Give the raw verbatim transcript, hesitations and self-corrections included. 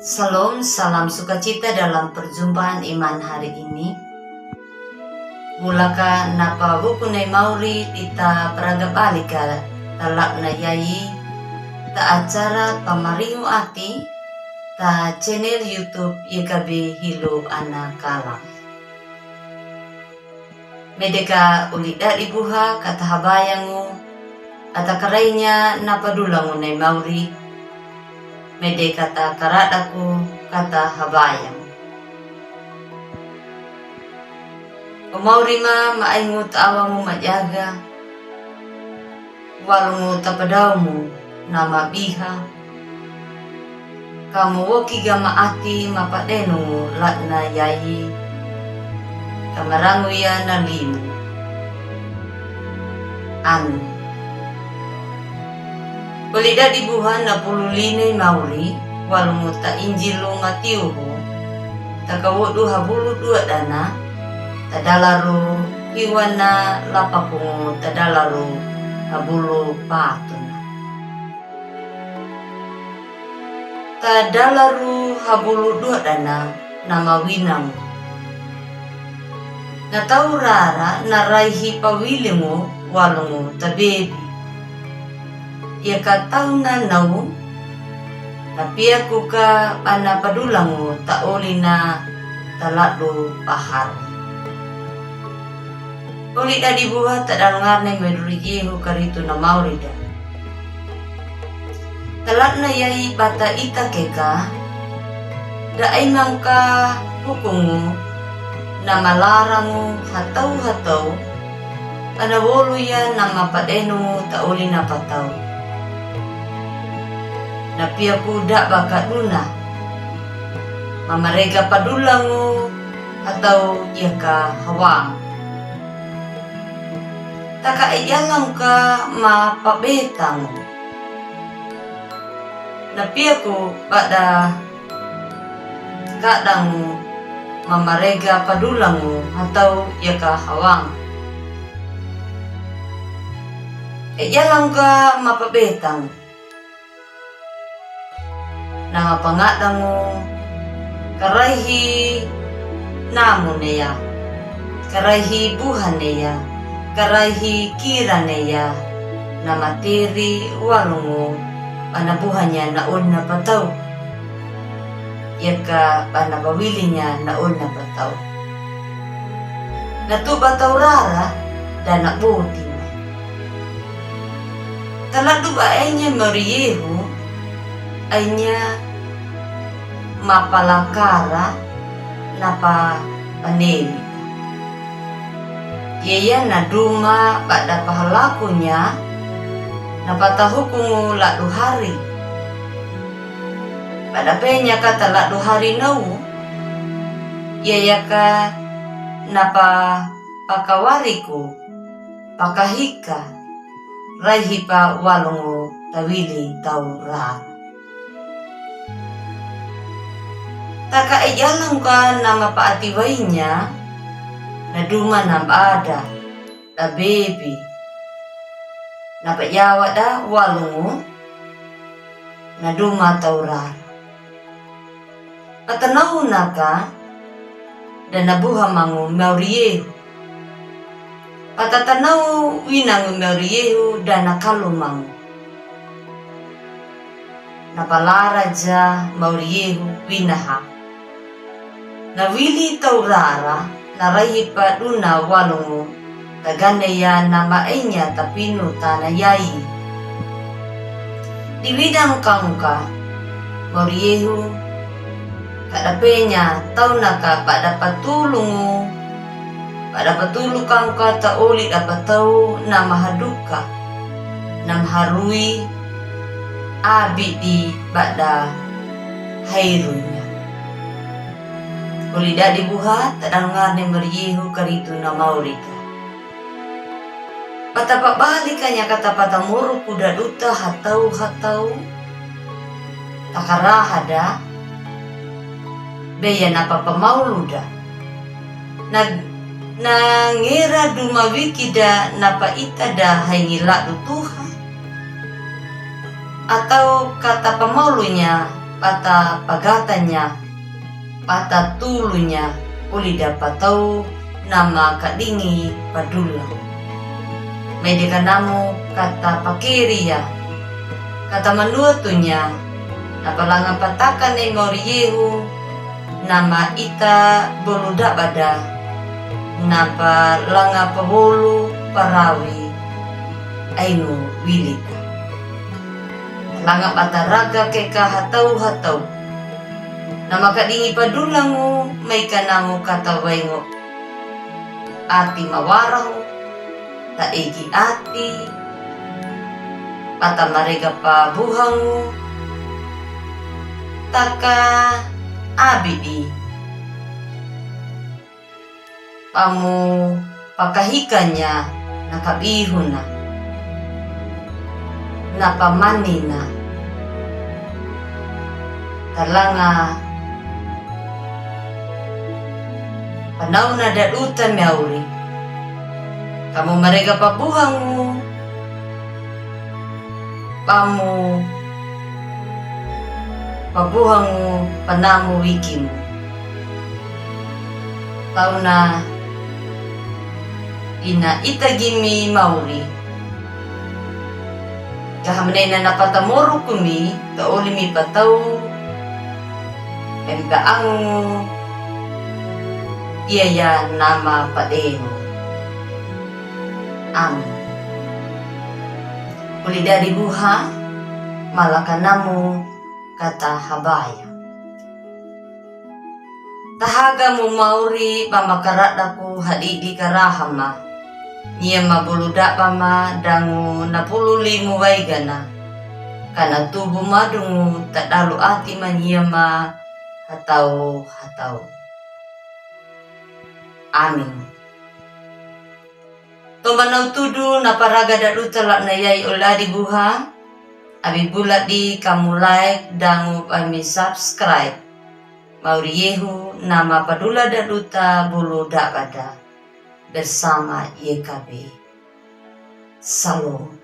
Salom, salam sukacita dalam perjumpaan iman hari ini. Mulaka napa buku nai mauri dita paragabalika ta lakna yai ta acara Pamaringu Ati ta channel YouTube Y K B Hilo Ana Kalang. Mede ka oli dadi buha kata habayangu, ata karainya napa dulangu nai mauri. Mede kata karadaku kata habayangu. O mauri ma, ma aingu ta awangu majaga. Walungu ta padaumu na mabiha. Ka mo woki ga ma ati ma padenungu lakna yai. Ka marangu ya na limu. Anu. Oli dadi buha na pulu lina i mauri, walungu ta Injilu Matiuhu, ta kawodu habulu dua dana, ta dalaru hiwana lapakungu ta dalaru habulu patuna. Ta dalaru habulu dua dana na mawinangu. Na tau rara na raihi pawilingu walungu ta bebi. Ia ka tau na nau, na piaku ka bana padulangu ta oli na ta ladu pahari. Oli dadi buha ta dalungarne Meriyehu karitu na mauri da. Ta lakna yai bata ita keka, da aimang ka hukungu na malarangu hatau-hatau, ana wolu ya na mapadenungu ta oli na patau. Na piaku da baka duna, mamarega padulangu hatau ia ka hawang. Taka e jalang ka ma pabetangu. Na piaku bada kadangu mamarega padulangu hatau ia ka hawang. E jalang ka ma pabetangu. Na mapangadangu karaihi namu neya, karaihi buha neya, karaihi kira neya, na materi walungu bana buhanya na oli na patau. Ia ka bana pawilinya na oli na patau. Na tuba tau rara da na boti mai. Ta ladu ba ainya Meriyehu, ainya mapalakara na pa panewi. Ia ia na duma bada pahalakunya na patahukungu ladu hari. Bada penya ka ta ladu hari nau, ia ia ka na pa pakawariku pakahika raihi pa walungu ta wili tau rara. Taka e jalang ka na mapaatiwainya, na duma na bada da bebi. Na pajawa da walungu na duma tau rara. Patanau naka da na buha mangu Meriyehu. Patatanau winangu Meriyehu da na kalu mangu. Na palaraja Meriyehu winaha. Na wili tau rara na raihi pa duna walungu ta gane ya na maenya ta pinu tana yai. Di winang kangka Meriyehu ka da penya tau naka bada patulungu, bada patulu kangka ta oli da patau na mahaduka, na maharui, abidi bada hairunya. Oli dadi buha ta dalungarne Meriyehu karitu na mauri ka. Patapabalika nya ka ta patamoruku da duta hatau-hatau. Takaraha da. Beya na papamaulu da. Na, na ngera duma wiki da na paita da haingi ladu Tuhan. Atau ka ta pamaulu nya pata pagatanya, pata tulunya, oli da patau nama kadingi padulang. Mai de kanamu kata pakeriya, kata manuwa tunya, na palanga pataka ne mauri yehu, nama ita bolu dabada, na palanga pawolu parawi, ainu wilita. Langa pata raga keka hatau-hatau. Nama kadingi padulangu mai kanamu kata waingo. Ati mawarahu, ta egi ati, pata marega pabuhangu, taka abidi. Pamu pakahikanya na kabihuna, na pamanina, kalanga panauna daduta mauri. Kamu marega pabuhangu, pamu pabuhangu panamu wikimu. Tauna ina ita gimi mauri. Gaha manaina na pata morukumi, ta oli mi patau. Pempa angu iya ya nama pademu. Amin. Oli dadi buha, mala kanamu kata habaya. Tahaga mu mauri ba makaraddaku hadidi karahama. Nyiyama bolu daba ma dangu na pulu limu waigana. Kana tubu madungu tadalu ati ma nyiyama hatau-hatau. Amin. Tomba na utudu na paraga daduta la'na yai oli dadi buha. Abi bula di kamu like dangu ba mi subscribe. Mauri yehu nama padula daduta bolu dabada. Bersama Y K B. Salom.